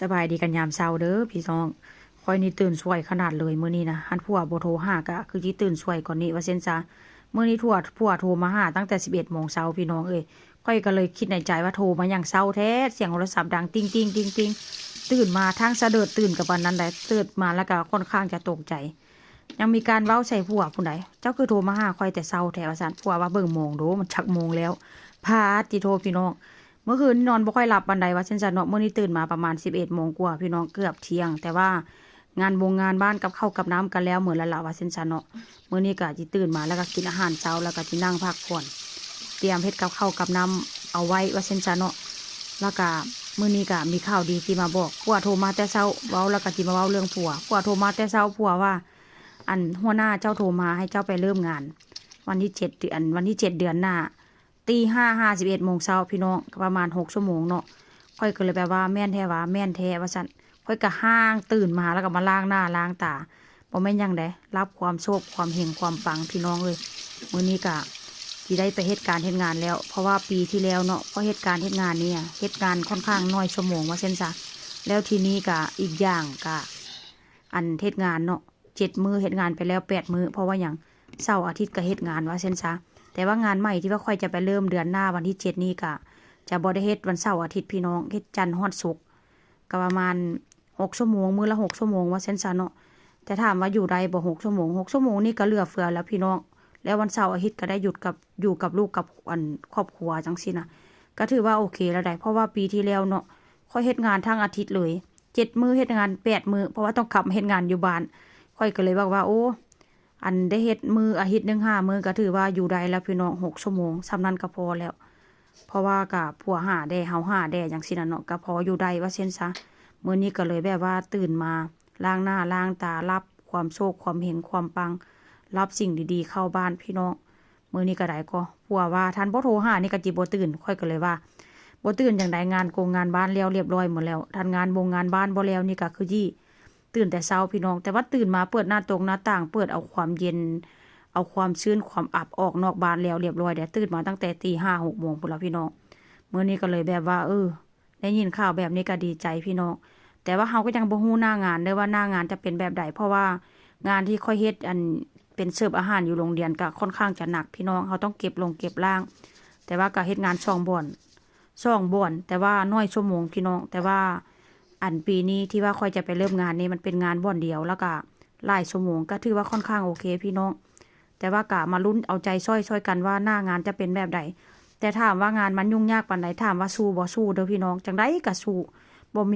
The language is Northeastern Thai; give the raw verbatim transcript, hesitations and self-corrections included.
สบายดีกันยามเช้าเด้อพี่น้อง ข้อยนี่ตื่นสวยขนาดเลยมื้อนี้นะ หั้นผัวบ่โทรหาก็คือสิตื่นสวยกว่านี้ว่าซั่นซะ มื้อนี้ผัว ผัวโทรมาหาตั้งแต่สิบเอ็ดโมงเช้าพี่น้องเอ้ย ข้อยก็เลยคิดในใจว่าโทรมาหยังเช้าแท้ เสียงโทรศัพท์ดังติ๊งติ๊งติ๊งติ๊ง ตื่นมาทั้งสะเดิดตื่นกับปานนั้นแหละ ตื่นมาแล้วก็ค่อนข้างจะตกใจ ยังมีการเว้าใส่ผัวผู้ใด เจ้าคือโทรมาหาข้อยแต่เช้าแท้ว่าซั่น ผัวว่าเบิ่งโมงดู มันจักโมงแล้ว พาดติโทพี่น้อง เมื่อคืนนอนบ่ค่อยหลับปานใดว่าซั่นซะเนาะ มื้อนี้ตื่นมาประมาณสิบเอ็ดโมงกว่าพี่น้อง เกือบเที่ยง แต่ว่างานบงงานบ้านกับข้าวกับน้ำก็แล้วหมดแล้วล่ะว่าซั่นซะเนาะ มื้อนี้ก็สิตื่นมาแล้วก็กินอาหารเช้า แล้วก็สินั่งพักผ่อน เตรียมเฮ็ดกับข้าวกับน้ำเอาไว้ว่าซั่นซะเนาะ แล้วก็มื้อนี้ก็มีข่าวดีสิมาบอก ผัวโทรมาแต่เช้า เว้าแล้วก็สิมาเว้าเรื่องผัว ผัวโทรมาแต่เช้า ผัวว่า อันหัวหน้าเจ้าโทรมาให้เจ้าไปเริ่มงาน วันที่เจ็ดเดือน วันที่เจ็ดเดือนหน้า ตีห้าห้าสิบเอ็ดโมงเช้าพี่น้อง ก็ประมาณหกชั่วโมงเนาะ ข้อยก็เลยแบบว่าแม่นแท้วะ แม่นแท้ว่าซั่น ข้อยก็ฮ้างตื่นมาแล้วก็มาล้างหน้าล้างตา บ่แม่นหยังใด รับความโชคความเฮงความปังพี่น้องเอ้ย มื้อนี้ก็สิได้ไปเฮ็ดการเฮ็ดงานแล้ว เพราะว่าปีที่แล้วเนาะ พอเฮ็ดการเฮ็ดงานนี่อะ เฮ็ดงานค่อนข้างน้อยชั่วโมงว่าซั่นซะ แล้วทีนี้ก็อีกอย่างก็ อันเฮ็ดงานเนาะ เจ็ดมื้อ เฮ็ดงานไปแล้วแปดมื้อ เพราะว่าหยัง เสาร์อาทิตย์ก็เฮ็ดงานว่าซั่นซะ แต่ว่างานใหม่ที่ว่าข้อยจะไปเริ่มเดือนหน้าวันที่เจ็ดนี่ก็จะบ่ได้เฮ็ดวันเสาร์อาทิตย์พี่น้อง เฮ็ดจันทร์ฮอดศุกร์ ก็ประมาณหกชั่วโมง มื้อละหกชั่วโมงว่าซั่นซะเนาะ แต่ถามว่าอยู่ได้บ่หกชั่วโมง หกชั่วโมงนี่ก็เหลือเฟือแล้วพี่น้อง แล้ววันเสาร์อาทิตย์ก็ได้หยุดกับ อยู่กับลูกกับ อัน ครอบครัวจั่งซี้นะ ก็ถือว่าโอเคแล้วได๋ เพราะว่าปีที่แล้วเนาะ ข้อยเฮ็ดงานทั้งอาทิตย์เลย เจ็ดมื้อ เฮ็ดงานแปดมื้อ เพราะว่าต้องกลับมาเฮ็ดงานอยู่บ้าน ข้อยก็เลยบอกว่า โอ้ อันได้เฮ็ดมื้ออาทิตย์หนึ่งห้ามื้อ ก็ถือว่าอยู่ได้แล้วพี่น้อง หกชั่วโมง ส่ำนั้นก็พอแล้ว เพราะว่าก็ผัวหาแด่ เฮาหาแด่จั่งซี้น่ะเนาะ ก็พออยู่ได้ว่าซั่นซะ มื้อนี้ก็เลยแบบว่าตื่นมาล้างหน้าล้างตา รับความโชคความเฮงความปัง รับสิ่งดีๆเข้าบ้านพี่น้อง มื้อนี้ก็ได้ก็ ผัวว่าถ้าบ่โทรหานี่ก็สิบ่ตื่น ข้อยก็เลยว่า บ่ตื่นจั่งใด งานกงงานบ้านแล้วเรียบร้อยหมดแล้ว ถ้างานบงงานบ้านบ่แล้วนี่ก็คือสิตื่นแต่เช้าพี่น้อง แต่ว่าตื่นมาเปิดหน้าตงหน้าต่าง เปิดเอาความเย็น เอาความชื้นความอับออกนอกบ้านแล้วเรียบร้อยเด้ ตื่นมาตั้งแต่ตีห้า หกโมงพู้นล่ะพี่น้อง มื้อนี้ก็เลยแบบว่า เออ ได้ยินข่าวแบบนี้ก็ดีใจพี่น้อง แต่ว่าเฮาก็ยังบ่ฮู้หน้างานเด้อว่าหน้างานจะเป็นแบบใด เพราะว่างานที่ข้อยเฮ็ด อัน เป็นเสิร์ฟอาหารอยู่โรงเรียนก็ค่อนข้างจะหนักพี่น้อง เฮาต้องเก็บลงเก็บล่าง แต่ว่าก็เฮ็ดงานสองบ่อน สองบ่อน แต่ว่าน้อยชั่วโมงพี่น้อง แต่ว่า อันปีนี้ที่ว่าข้อยจะไปเริ่มงานนี่มันเป็นงานบ่อนเดียว แล้วก็หลายชั่วโมง ก็ถือว่าค่อนข้างโอเคพี่น้อง แต่ว่าก็มาลุ้นเอาใจซ่อย ซ่อยกันว่าหน้างานจะเป็นแบบใด แต่ถามว่างานมันยุ่งยากปานใด ถามว่าสู้บ่ สู้เด้อพี่น้อง จั่งใดก็สู้